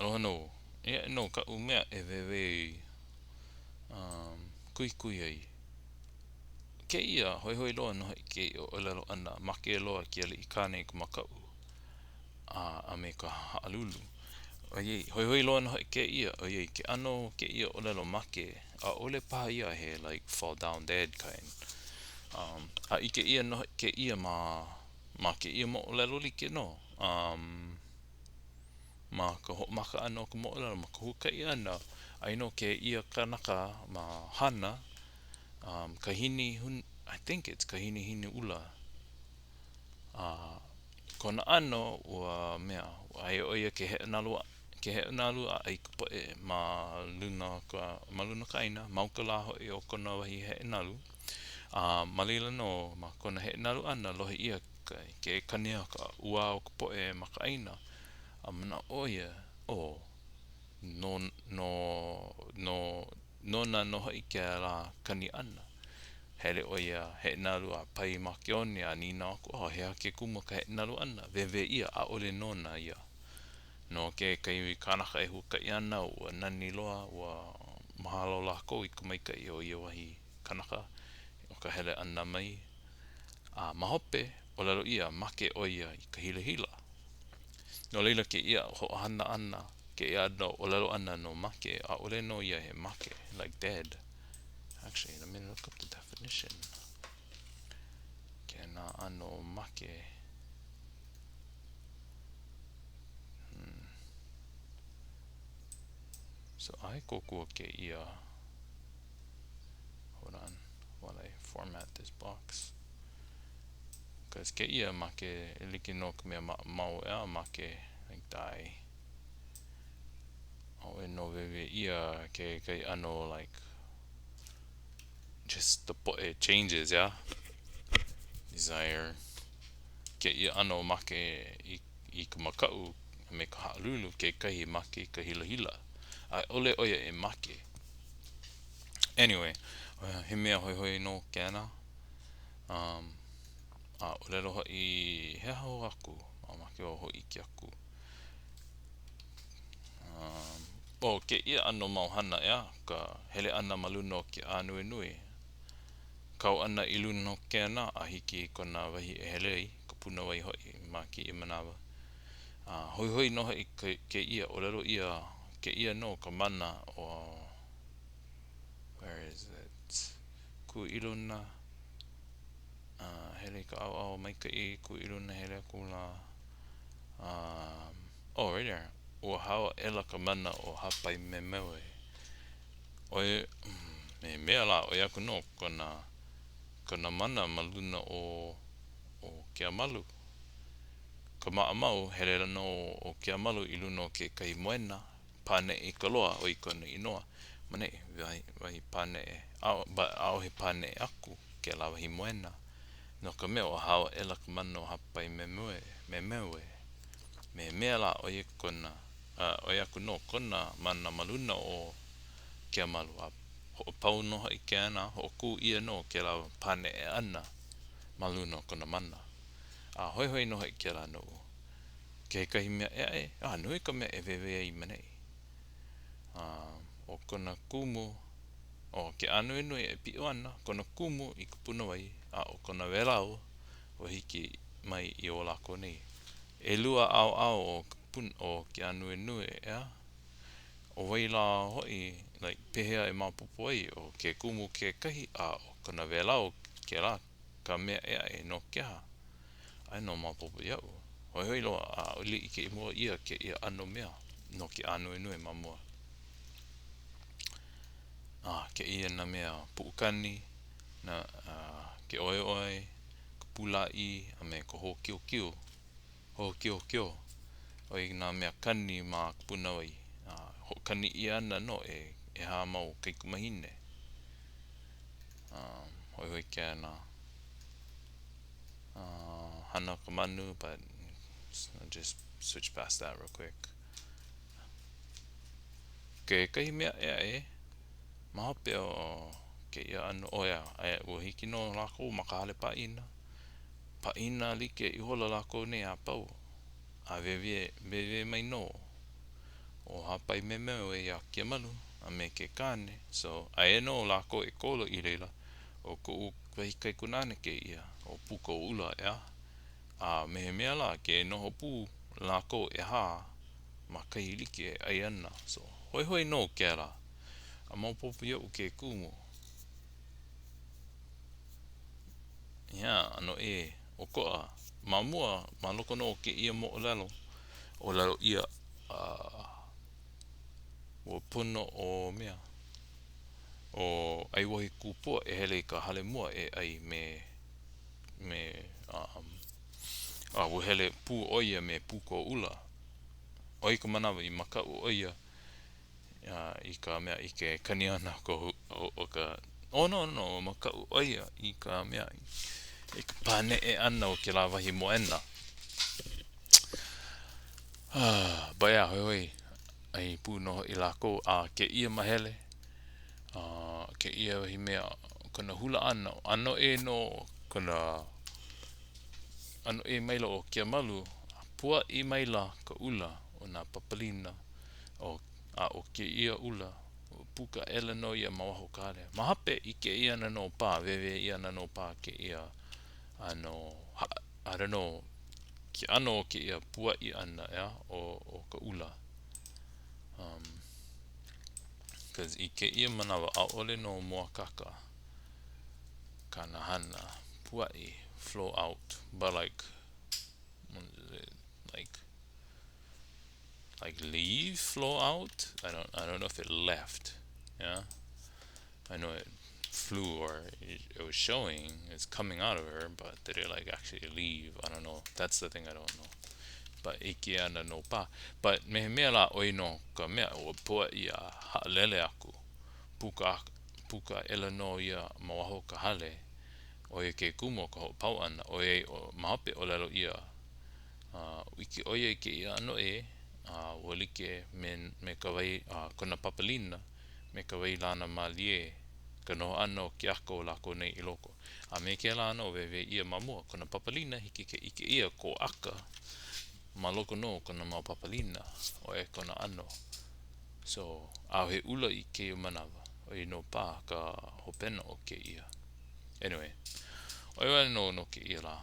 Aloha nō. Eia aʻe nō kaʻu mea e wēwē ai, um, kuhikuhi ai. Kēia, hoihoi loa nō hoʻi kēia ʻōlelo ʻana, make loa ke aliʻi kāne i ka makaʻu a, a me ka haʻalulu. ʻOiai, hoihoi loa nō hoʻi kēia, ʻoiai ke ʻano o kēia ʻōlelo make, ʻaʻole paha ia he like fall down dead kind. Um, a ʻike ʻia nō hoʻi kēia ma, ma kēia moʻolelo like nō. Um, Ma ka hoʻomaka ʻana o ka moʻolelo, ma ka huakaʻi ʻana, aia nō kēia kanaka ma Hāna, um, Kahini, I think it's Kahinihiniʻula. A kona ʻano, ua mea, aia ʻo ia ke heʻenalu, ke heʻenalu a ʻai ka poʻe ma luna o ka, ma luna o ka ʻāina, mauka lā hoʻi o kona wahi heʻenalu. A ma laila nō, ma kona heʻenalu ʻana, lohe ʻia ke kani a ka ʻuā o ka poʻe ma ka ʻāina, a manaʻo ʻo ia, ʻo, no, no, no, nona nō hoʻi kēlā kani ʻana. Hele ʻo ia, heʻenalu a pae ma ke one a nīnau aku, oh, he aha ke kumu o ka heʻenalu ʻana? Wēwē ʻia, ʻaʻole nona ia. No kekahi kanaka e huakaʻi ana, ua nani loa, ua mahalo lākou i ka maikaʻi o ia wahi kanaka o ka hele ʻana mai. A ma hope, ʻōlelo ʻia, make ʻo ia i ka hilahila. No laila kēia hoʻohana ʻana, kēia ʻano ʻōlelo ʻana no make, ʻaʻole nō ia he make, like dead. Actually, let me look up the definition. Kēnā ʻano make. Hmm. So, ʻae kōkua kēia. Hold on while I format this box. Because kēia make, e like nō ka mea maʻamau ʻeā, make, like die. ʻAʻole nō wēwē ʻia kekahi ʻano like just the poʻe changes, yeah? Desire. Kēia ʻano make i, i ka makaʻu a me ka haʻalulu, kekahi make i ka hilahila. ʻAʻole ʻo ia e make. Anyway, he mea hoihoi nō kēnā. Um, a ʻōlelo hoʻi, he aha hou aku? Mamake wau hōʻike aku. Um, ʻo kēia ʻano mau hana, ʻeā, ka hele ʻana ma luna o ke ānuenue. Kau ʻana i luna o kēnā a hiki i kona wahi e hele ai, ka punawai hoʻi ma kēia manawa. A hoihoi nō hoʻi kēia, ʻōlelo ʻia kēia nō ka mana o, where is it, kū i luna, a hele i ka ʻaoʻao maikaʻi, kū i luna, hele aku la, um, oh, right here, ua hao aʻela ka mana o Hāpaimemeue. ʻOi, me he mea lā, ʻoi aku nō kona, kona mana ma luna o, o Keamalu. Ka maʻamau, hele nō ʻo Keamalu i luna o kekahi moena, paneʻe i ka loa, ʻo ia kona inoa. Maneʻe, wahi, wahi paneʻe, ʻaʻohe paneʻe aku kēlā wahi moena, no ka mea, ua hao aʻela ka mana o Hāpaimemeue, Memeue. Me he mea lā, ʻo ia kona, ʻoi aku nō kona mana ma luna o Keamalu, a hoʻopau nō hoʻi kēnā, hoʻokū ʻia nō kēlā paneʻe ʻana ma luna o kona mana. A hoihoi nō hoʻi kēlā noʻu. Kekahi mea ʻē aʻe, a nui ka mea e wēwē ai maneʻi. A ʻo kona kumu, ʻo ke ānuenue e piʻo ana, kona kumu i ka punawai, a ʻo kona wēlau, ua hiki mai i o lākou nei. ʻElua ʻaoʻao o ka puna, o ke ānuenue, ʻeā? ʻO wai lā hoʻi, like, pehea e maopopo ai, ʻo ke kumu kekahi, a ʻo kona wēlau kēlā ka mea ʻē aʻe no ke aha? ʻAʻole nō maopopo iaʻu. Hoihoi loa, ʻaʻole ʻike mua ʻia kēia ʻano mea no ke ānuenue ma mua. A, kēia nā mea puʻukani, nā, a, ke oeoe, ka pūlāʻi, a me ka hōkiokio, hōkiokio, ʻo ia nā mea kani ma ka punawai. A, hoʻokani ʻia ana nō e ʻehā mau kaikamahine. Um, hoihoi kēnā. Uh, hana ka manu, but I'll just switch past that real quick. Kekahi mea ʻē aʻe, ma hope o kēia ʻano, oh yeah, aia, ua hiki nō lākou ma ka hale pāʻina. Pāʻina like ihola lākou nei a pau, a wēwē, wēwē mai nō. ʻO Hāpaimeamea iā Kiamalu a me ke kāne, so aia nō lākou e kolo i laila, ʻo koʻu wahi kaikunāne kēia, ʻo Pūkoʻula, ʻeā? A me he mea lā, ke noho pū lākou ʻehā ma kahi like e ʻai ana, so hoihoi nō kēlā. A maopopo iaʻu ke kumu. Yeah, ʻano ʻē, ʻokoʻa. Ma mua, ma loko nō o kēia moʻolelo, ʻōlelo ʻia, ua pono ʻo mea, ʻo ʻAiwahikupua e hele i ka hale mua e ʻai me, me, a ua hele pū ʻo ia me Pūkoʻula. ʻO ia ka manawa i makaʻu ʻo ia i ka mea i ke kani ʻana o o ka, oh no, no, makaʻu ʻo ia i ka mea i ka paneʻe ʻana o kēlā wahi moena. But yeah, hoihoi, ʻai pū nō hoʻi lākou a kēia mahele, a kēia wahi mea, kona hula ʻana, ʻano ʻē nō kona, ʻano ʻē maila ʻo Kiamalu, a puaʻi maila ka ʻula o nā papalina, o, a ʻo kēia ʻula, ua puka aʻela nō ia ma waho o ka hale. Ma hope, ʻike ʻia ana nō paha, wēwē ʻia ana nō paha kēia ʻano, I don't know, ke ʻano o kēia puaʻi ʻana, ʻeā, o, o ka ʻula. Um, cause i kēia manawa, ʻaʻole nō mōakāka kāna hana puaʻi, flow out, but like, like, like leave flow out? I don't, I don't know if it left, yeah? I know it flew or it was showing, it's coming out of her, but did it like actually leave? I don't know. That's the thing I don't know. But ʻike ana nō paha. But me he mea lā, ʻo ia nō ka mea, ua puaʻi a haʻalele aku. Puka, puka aʻela nō ia ma waho o ka hale. ʻO ia ke kumu o ka hoʻopau ʻana, ʻoiai ʻo ma hope ʻōlelo ʻia, uh, ʻike ʻo ia i kēia ʻano ʻē, a ua like me, me ka wai, uh, kona papalina, me ka wai lana mālie ka noho ʻana o ke aka o lākou nei i loko. A me kēlā ʻano wēwē ʻia ma mua kona papalina, hiki ke ʻike ʻia kō aka ma loko nō o kona mau papalina, ʻo ia kona ʻano. So, ʻaʻohe ʻula i kēia manawa, ʻo ia nō paha ka hopena o kēia. Anyway, ʻo ia wale nō no kēia lā.